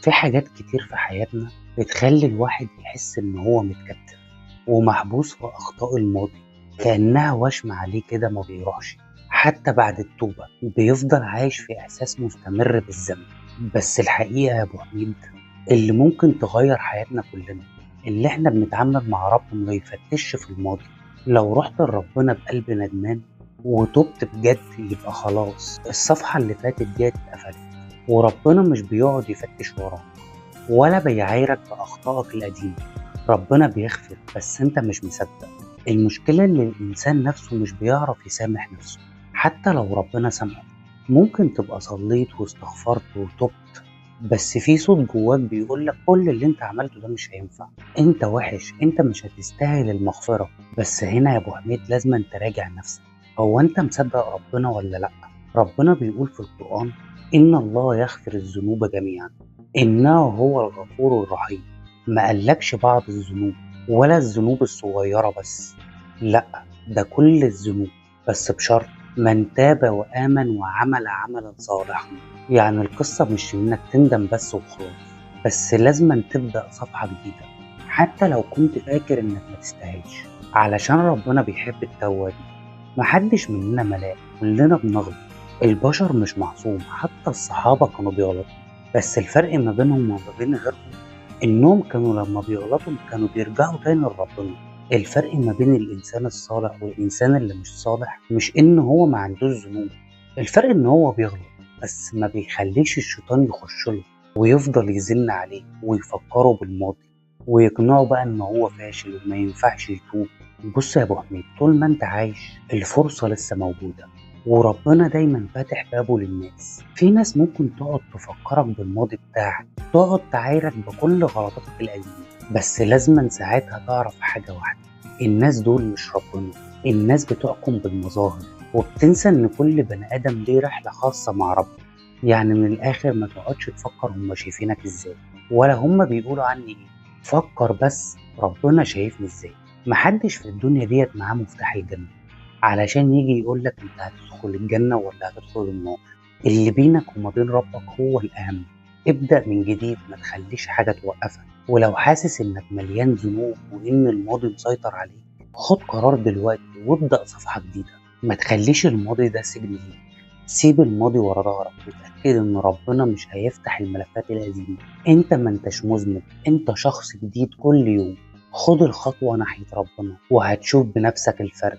في حاجات كتير في حياتنا بتخلي الواحد يحس إن هو متكتف ومحبوس في أخطاء الماضي، كأنها وشم عليه كده ما بيروحش. حتى بعد التوبة بيفضل عايش في إحساس مستمر بالذنب. بس الحقيقة يا أبو حميد اللي ممكن تغير حياتنا كلنا، اللي احنا بنتعامل مع رب ما يفتش في الماضي. لو رحت لربنا بقلب ندمان وتوبت بجد يبقى خلاص الصفحة اللي فاتت دي اتقفلت، وربنا مش بيقعد يفتش وراك ولا بيعايرك بأخطائك القديمة. ربنا بيغفر بس انت مش مصدق. المشكلة ان الإنسان نفسه مش بيعرف يسامح نفسه حتى لو ربنا سامحه. ممكن تبقى صليت واستغفرت وتوبت، بس في صوت جواك بيقولك كل اللي انت عملته ده مش هينفع، انت وحش، انت مش هتستاهل المغفرة. بس هنا يا ابو حميد لازم تراجع نفسك، هو انت مصدق ربنا ولا لا؟ ربنا بيقول في القرآن إن الله يغفر الذنوب جميعا إنه هو الغفور الرحيم. ما قالكش بعض الذنوب ولا الذنوب الصغيرة بس، لا ده كل الذنوب، بس بشرط من تاب وآمن وعمل عملا صالحا. يعني القصة مش إنك تندم بس وخلاص، بس لازم تبدأ صفحة جديدة حتى لو كنت فاكر إنك ما تستاهلش، علشان ربنا بيحب التوابين. محدش مننا ملاك، كلنا بنغلط، البشر مش معصوم، حتى الصحابة كانوا بيغلطوا. بس الفرق ما بينهم وما بين غيرهم إنهم كانوا لما بيغلطوا كانوا بيرجعوا تاني لربنا. الفرق ما بين الإنسان الصالح والإنسان اللي مش صالح مش إن هو ما عندوش ذنوب، الفرق إن هو بيغلط بس ما بيخليش الشيطان يخش له ويفضل يزن عليه ويفكره بالماضي ويقنعه بقى إن هو فاشل وما ينفعش يتوب. بص يا أبو حميد، طول ما أنت عايش الفرصة لسه موجودة، وربنا دايما فاتح بابه للناس. في ناس ممكن تقعد تفكرك بالماضي بتاعك، تقعد تعايرك بكل غلطاتك القديمة، بس لازما ساعتها تعرف حاجة واحدة، الناس دول مش ربنا. الناس بتحكم بالمظاهر وبتنسى ان كل بني ادم ليه رحلة خاصة مع ربه. يعني من الاخر ما تقعدش تفكر هما شايفينك ازاي ولا هما بيقولوا عني ايه، فكر بس ربنا شايفني ازاي. محدش في الدنيا ديت معاه مفتاح الجنة علشان يجي يقولك انت هتدخل الجنة ولا هتدخل النار. اللي بينك وما بين ربك هو الأهم. ابدأ من جديد، ما تخليش حاجة توقفك. ولو حاسس انك مليان ذنوب وان الماضي مسيطر عليك، خد قرار دلوقتي وابدأ صفحة جديدة. ما تخليش الماضي ده سجن ليك، سيب الماضي ورا ظهرك وتأكد ان ربنا مش هيفتح الملفات القديمة. انت ما انتش مذنب، انت شخص جديد كل يوم. خد الخطوة ناحية ربنا وهتشوف بنفسك الفرق.